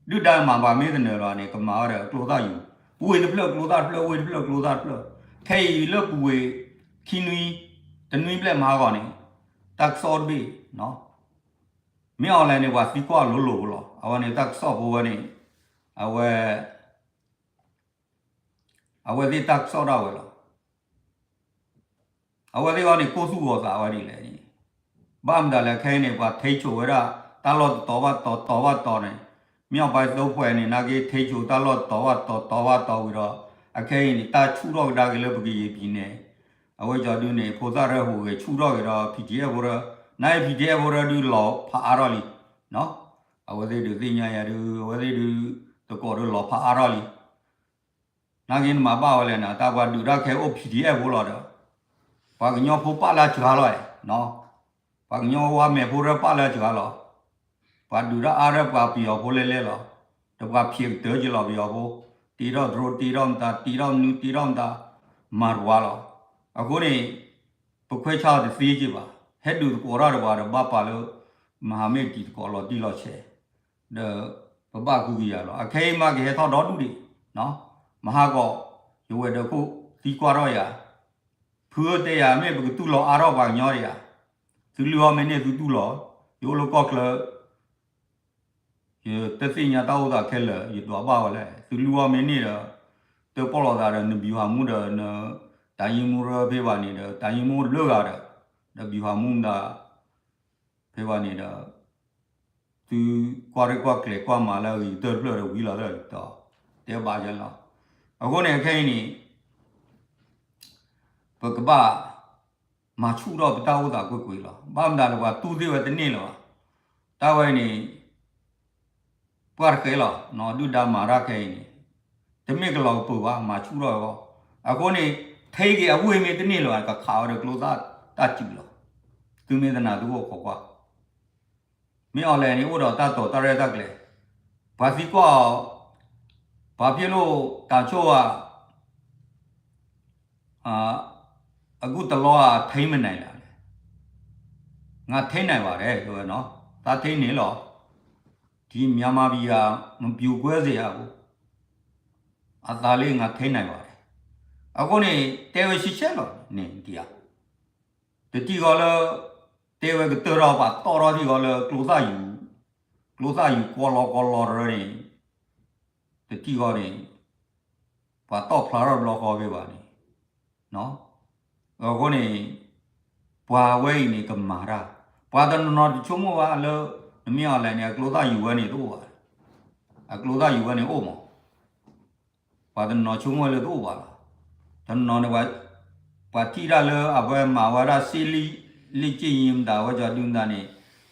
ဒုၣ်ဒါမၤပှၤမ့ၢ်တနၢၤလၢၤဘၣ်န့ၣ် ကမၤဝဲဒီးကျိသၣ်ယူၤ, ဝ့ၢ်တဖျၢၣ်ကျိသၣ်တဖျၢၣ်, ဝ့ၢ်တဖျၢၣ်ကျိသၣ်တဖျၢၣ်, ခဲအံၤလၢပူၤဝ့ၤ ခံနွံ, တနွံဘျဲၣ်မၤဟးဂီၤန့ၣ် တၢ်ကစီၣ်တဘ့ၣ်, မ့ၢ်အီၤလဲၣ်န့ၣ် ပှၤသံကွၢ်လိၤလိၤလီၤ. အဝဲန့ၣ် တၢ်ကစီၣ်ဖိဝဲန့ၣ် အဝဲ အဝဲသ့ၣ်တၢ်ကစီၣ်ဒၣ်ဝဲလီၤ. အဝဲသ့ၣ်အီၤန့ၣ် ကိၢ်သူၣ်ဂီၤသးဝဲဒ်လဲၣ်န့ၣ်, ဘၣ်မတၤလဲၣ် ခဲအံၤန့ၣ် ပှၤထ့ဆိဝဲဒၣ် တၢ်လီၢ်တတီၤဘၣ်တတီၤ တီၤဘၣ်တီၤန့ၣ်, မ့ၢ်အီၤပှၤသိဖိန့ၣ် နာ်က့ထ့ဆိတၢ်လီၢ်တတီၤဘၣ်တတီၤ တီၤဘၣ်တီၤဝံၤဒီး အခဲအံၤန့ၣ် တၢ်ဆူၣ်ထီၣ်ကဒါက့ၤလၢပကယံၤပံၤန့ၣ်, အဝဲကၠီဒုန့ၣ် ဖိသၣ်ရၢဟူးဂဲၤဆူၣ်ထီၣ်က့ၤဒီး PDF ဖိရၢ, နာ်က့ PDF ဖိရၢဒုးလီၤဖးအါထီၣ်လံ အဝဲသ့ၣ်ဒုးသ့ၣ်ညါယၤဒုး အဝဲသ့ၣ်ဒုး သကိးဒုးလီၤဖးအါထီၣ်လံ. နာ်က့နမၤဘၣ်ဝဲလဲၣ်န့ၣ် တၢ်ပှၤဒုးတၢ်ခဲအိၣ် PDF ဖိလီၤဒီး ပှၤကညီဖိပာ်လၢစှၤလီၤ, ပှၤကညီဝါမဲာ်ဖိရၢပာ်လၢစှၤလီၤ. ပှၤဒုးတၢ်အါရၢပှၤပယီၤဖိလဲလဲလီၤ. ဒီးပှၤဖံးကတၢၢ်က့ၤလီၤပယီၤဖိ, တ့ထီၣ်တြိ တ့ထီၣ်မတၤ တ့ထီၣ်မနုၤ တ့ထီၣ်မတၤ မၤတဝါလီၤ. အဃိန့ၣ် ပခွဲးဆါအီၤတသ့က့ၤဘၣ်. ဟဲဒုးသကိးတၢ်ဒီးပှၤဒီးဘၣ်ပာ်လၢ မဟာမိတ် တံၤသကိးလီၤတံၢ်လီၤဆဲး ဒီးပဘၣ်ဃုက့ၤယၤလီၤ. အခဲအံၤမးကဟဲထီၣ်ဒီဒူၣ်ဒံး, မဟါကီး ယဝဲၤဒၢးခိၣ်သံကွၢ်ထီၣ်ယၤ, ဖုဧၢတဲယၤ မ့ၢ်ပကတူၢ်လိာ်အါထီၣ်ပှၤကညီဒံးဧါ, သုလုၢ်အီၣ်မ့ၢ်န့ၢ်သုတူၢ်လိာ်, ယအိၣ်လၢကီၢ်ချၢ ယတသ့ၣ်ညါတၢ်အိၣ်သးခဲလၢာ် ယဒွးဘၣ်ဝဲလဲၣ်. သုလုၢ်အီၣ်မ့ၢ်န့ၢ်ဒီး တၢ်ပီၢ်လိာ်သးဒီး နဗျူဟာမှူးဒီး နတၢ်ယံမူရၢဖဲဘၣ်န့ၣ်ဒီး တၢ်ယံမူတဘျုးဂၤဒီး ဒီးဗျူဟာမှူးမတၤ ဖဲဘၣ်န့ၣ်ဒီး သုကွၢ်ရဲၣ်ကွၢ်ကျဲၤကွၢ်မၤလၢအဂ့ၤကတၢၢ်တဖျၢၣ်ဒီး ဝံၤလီၤသၢၣ်ဒီး တဲဘၣ်ယဲလီၤ. အဃိန့ၣ် ခဲအံၤန့ၣ် ပကဘၣ်မၤဆူၣ်ထီၣ်ပတၢ်အိၣ်သးကွ့ၢ်ကွ့ၢ်လီၤ. ဘၣ်မတၤလၢ ပှၤတူၢ်သ့ၣ်ဝဲတန့ၢ်လၢၤဘၣ်. တၢ်ဝဲအံၤန့ၣ် ပှၢ်တဃဲလီၤ, ဒုၣ်ဒါမၤတၢ်ခဲအံၤန့ၣ် တမ့ၢ်ကလီၤကပၢၤဘၣ်, မၤဆူၣ်ထီၣ်ဝဲဘၣ်. အဃိန့ၣ် ထဲက့ၤအဝ့ၢ်မ့ၢ်တန့ၢ်လၢၤဘၣ် ကခးဝဲဒီးကျိသၣ်တၢ်စုလီၤ. သုမ့ၢ်သနာ်သုအိၣ်ခိးကွၢ် မ့ၢ်အီၤလဲၣ်န့ၣ် အိၣ်ဒီးတၢ်တိာ်တၢ်ရဲၣ်တၢ်ကျဲၤ, ပှၤသံကွၢ်အီၤ, ပှၤဖံးလိာ်တၢ်ဆိၣ်ဧါ, အခုတလောက ထိန်းမနိုင်လားလဲၣ်, ငါထိန်းနိုင်ပါတယ် တဲဝဲနီၤ, သးထိန်းန့ၣ်လီၤ, ဒီမြန်မာပြည်ဟာ မပြိုကွဲစေရဘူး, အသးလေး ငါထိန်းနိုင်ပါတယ်. အဃိန့ၣ် တဲဝဲရှဲရှဲလီၤန့ၣ် ဒ်ဧါ တထံၣ်ဃီလၢ တဲဝဲကတၢၢ်ထီၣ်ပှၤတီၣ်ထီၣ်ထံၣ်ဃီလၢ ကျိသၣ်ယူၤ, ကျိသၣ်ယူၤကီလီကီလီတရၢန့ၣ် တထံၣ်ဃီန့ၣ် ပှၤတီၣ်ဖျါထီၣ်တဘျီဃီဖဲဘၣ်န့ၣ်, အဃိန့ၣ် ပှၤဝဲအံၤန့ၣ် ကမၤတၢ်, ပှၤတနီၤနီၤတဆိကမိၣ်ဘၣ်လၢ နမ့ၢ်အီၤလဲၣ်န့ၣ် အကျိသၣ်ယူၤဝဲန့ၣ်တအိၣ်ဘၣ်, အကျိသၣ်ယူၤဝဲန့ၣ်အိၣ်မး ပှၤတနီၤဆိကမိၣ်လၢတအိၣ်ဘၣ်လီၤ. တနီၤန့ၣ် ပှၤထံၣ်တၢ်လၢအဝဲမၤဝဲဒၣ်စ့လံ လ့ၣ်က့ၣ်ယံၤမတၤ အဝဲကၠီဒုမတၤန့ၣ်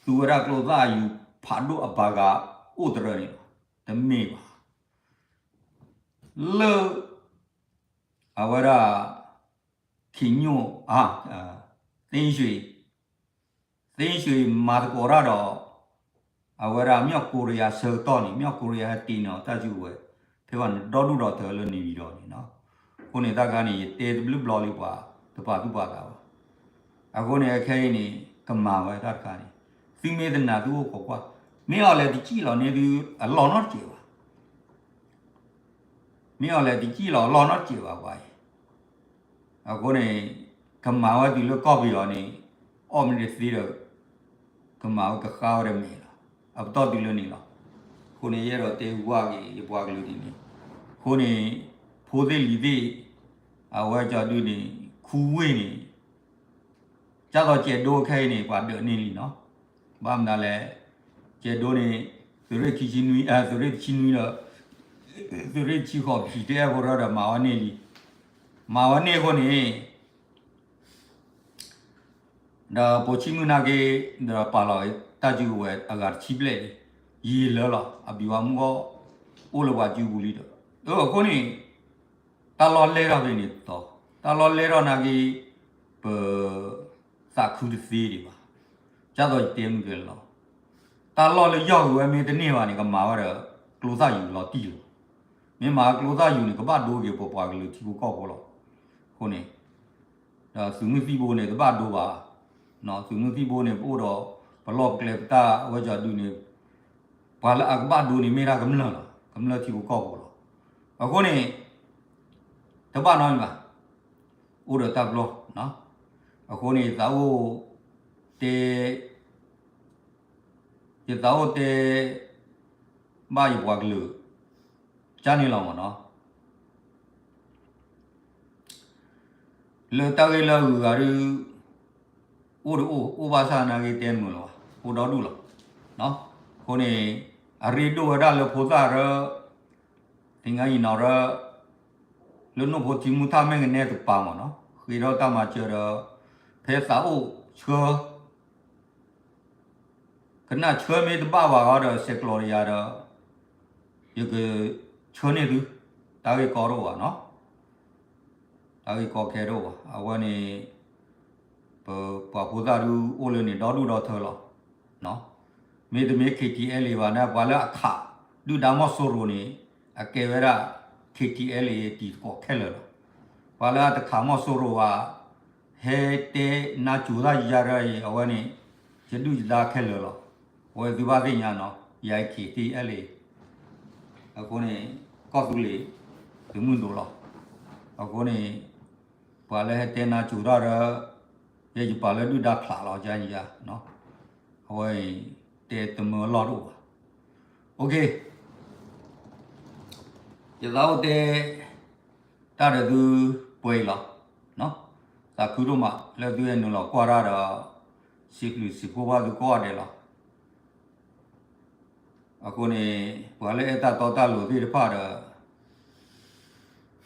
သူဝဲဒၣ်ကျိသၣ်အယူၤဖးဒိၣ်အဘၣ်ဂၤအိၣ်တရၢန့ၣ်လီၤ. တမ့ၢ်ဘၣ်. လၢ အဝဲဒၣ် ခင်ညွန့် အ သင်းရွှေ သင်းရွှေမၤသကိးတၢ်ဒီး အဝဲဒၣ် မြောက်ကိုရီးယား ဆၢကတီၢ်န့ၣ် မြောက်ကိုရီးယား ဟဲတ့ၢ်န့ၢ်အီၤတၢ်စုကဝဲၤ ဖဲဘၣ်န့ၣ် ဒီဒူၣ်ဒီထၢလၢ နေပြည်တော် န့ၣ်နီၤ. အဃိန့ၣ် တၢ်ခါန့ၣ် ယတဲတဘျုးဘျီလံပှၤ တပာ်သူၣ်ပာ်သးဘၣ်. အဃိန့ၣ် အခဲအံၤန့ၣ် ကမၤဝဲတၢ်တခါန့ၣ် သုမ့ၢ်သနာ်သုအိၣ်ခိးကွၢ်, မ့ၢ်အီၤလဲၤတစံၣ်လီၤန့ၢ်သု အလီၢ်နီတစဲးဘၣ်. မ့ၢ်အီၤလဲၤတစံၣ်လီၤအလီၢ်နီတစဲးဘၣ်ပှၤအံၤ. အဃိန့ၣ် ကမၤဝဲတုၤလၢကီၢ်ပယီၤန့ၣ် အီၣ်မ့ၢ်တသ့ဒီး ကမၤဝဲကဃါဝဲဒီးမဲာ်လီၤ. အပတီၢ်တုၤလၢန့ၣ်လီၤ. အဃိန့ၣ် ယအဲၣ်ဒိးတဲဝါက့ၤ ယပှၤကလုာ်ဒ်န့ၣ်, အဃိန့ၣ် ဖိသ့ၣ်လံၤသ့ၣ် အဝဲကၠီဒုန့ၣ် ခူဝ့ၢ်န့ၣ် ကၢ်သိးကဲးဒိခဲအံၤန့ၣ် ပှၤဒၢးန့ၢ်လံနီၤ. ဘၣ်မနုၤလဲၣ်, ကဲးဒိန့ၣ် သုးရ့ၣ်ခံဆံနွံ သုးရ့ၣ်တဆံနွံဒီး သုးရ့ၣ်ဆံဃိး ပထံၣ်တအဲၣ်ဖိရၢဒီး မၤဝဲန့ၢ်လံ, မၤဝဲန့ၢ်အဃိန့ၣ် ဒီးပိာ်ဆံမုၢ်နာ်က့ ဒီးပာ်လီၤတၢ်စုကဝဲၤအဂၤတဆံဘျဲၣ်လံ, ယံာ်လၢလီၤ အဘံၤဝါမုၢ်ဂီၢ် အိၣ်လၢပှၤစုပူၤလံဒီး, အဃိန့ၣ် တၢ်လီၢ်လဲၢ်ထီၣ်ဖဲန့ၣ်သီ, တၢ်လီၢ်လဲၢ်ထီၣ်နာ်က့ ပ သးခုတသ့ဒံးဘၣ်, ကၢ်သိးယတဲမုၢ်ကဲလီၤ, တၢ်လီၢ်လၢယီၢ်ဂ့ၤဝဲမ့ၢ်တန့ၢ်ဘၣ်န့ၣ် ကမၤဝဲဒီး ကျိသၣ်ယူၤလီၤတံၢ်လီၤ, မ့ၢ်မၤကျိသၣ်ယူၤန့ၣ် ကဘၣ်ဒိက့ၤပပှၤကလုာ်ထံဖိကီၢ်ဖိလီၤ, အဃိန့ၣ် ဒီးသုးမုၢ်သံၣ်ဘိန့ၣ် တဘၣ်ဒိဘၣ်, သုးမုၢ်သံၣ်ဘိန့ၣ် ပအိၣ်ဒီး ပလီၢ်ပကျဲပတၢ်ဝဲကီဒုန့ၣ်, ပှၤလၢအကဘၣ်ဒိန့ၣ် မ့ၢ်ဒၣ်ကမျၢၢ်လီၤ, ကမျၢၢ်ထံဖိကီၢ်ဖိလီၤ, အဃိန့ၣ် တဘၣ်နီတမံၤဘၣ်, အိၣ်ဒီးတၢ်ပလီၢ်, အဃိန့ၣ် ယသးအိၣ်တဲ ယသးအိၣ်တဲ ဘၣ်ယပှၤကလုာ် ကန့ၣ်လီၤမ့ၢ်နီၤ, လၢတၢ်ဂ့ၢ်လၢအဂုၤအဂၤဒုး အိၣ်တအိၣ် အိၣ်ဘၣ်ဆၣ်နာ်က့တဲမုာ်လီၤ, အိၣ်ဒီဒူၣ်လီၤ, အဃိန့ၣ် အရ့ဒိၣ်ဝဲဒၣ်လၢဖိသၣ်ရၢ သင်္ဃန်းညီနောင်ရၢ လၢနိၣ်ဖိထံမူထၣ်မဲၢ်ကနဲတကပၤမ့ၢ်နီၤ, ဃ့ထီၣ်တၢ်မၤစၢၤဒီး ဖဲသးအိၣ်ဆှၢ ကနၣ်ဆှၢမ့ၢ်တဘၣ်ဘၣ်ဃီဒီး ဆဲးကျိးတယၤဒီး ယကဆှၢန့ၢ်သု, တၢ်ဂ့ၢ်ကီတအိၣ်ဘၣ်နီၤ, တၢ်ဂ့ၢ်ကီခဲတအိၣ်ဘၣ်, အဝဲန့ၣ် ပပှၤဖိသၣ်ဒုးအိၣ်လၢန့ၣ်ဒီဒူၣ်ဒီထၢလီၤ, မ့တမ့ၢ် K T L A ဘၣ်န့ၣ် ပှၤလၢအခးဒုၣ်ဒါမီၢ်စိရိၤန့ၣ် အကဲဝဲဒၣ် K T L A တံၤသကိးခဲလၢာ်လီၤ, ပှၤလၢအတခးမီၢ်စိရိၤဘၣ် ဟဲတဲနါစိၤတၢ်ယၤရၢအံၤ အဝဲန့ၣ် ယဒုၣ်ယဒါခဲလၢာ်လီၤ, အဝဲသုဘၣ်သ့ၣ်ညါနီၤ, ယၤ K T L A အဃိန့ၣ် ကီၢ်သူလ့ၤ သုးမုၢ်ဒိၣ်လီၤ, အဃိန့ၣ် ပှၤလၢဟဲတဲနါစိၤတၢ်ရၢ ယဲယပာ်လၢဒုၣ်ဒါချးလီၤ ယါယါ, အဝဲအံၤ တဲတမၢလီၢ်တအိၣ်ဘၣ်, ယသးအိၣ်တဲ တၢ်ဒီးသုပှဲၤအံၤလီၤ, သးခုဒိၣ်မးလၢသုအဲၣ်နုာ်လီၤကွၢ်တၢ်ဒီး စံးဘျုးစံးဖှိၣ်ဘၣ်သုကိးဂၤဒဲးလီၤ, အဃိန့ၣ် ပှၤလၢအဲၣ်တၢ်တီတၢ်လိၤသ့ၣ်တဖၣ်ဒီး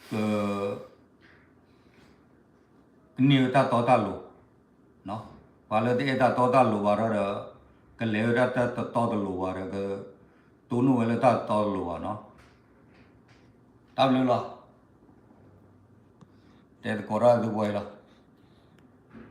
က ကန့ၢ်ဝဲတၢ်တီတၢ်လိၤ, ပှၤလၢတအဲၣ်တၢ်တီတၢ်လိၤဘၣ်ဒီး ကလဲၤဝဲဒၣ်တၢ်တတီတလိၤဘၣ်ဒီး ကတိၢ်နီၣ်ဝဲလၢတၢ်တတီတလိၤဘၣ်နီၤ, တၢ်ဘျုးလီၤ, တဲသကိးတၢ်သုပှဲၤအံၤလီၤ,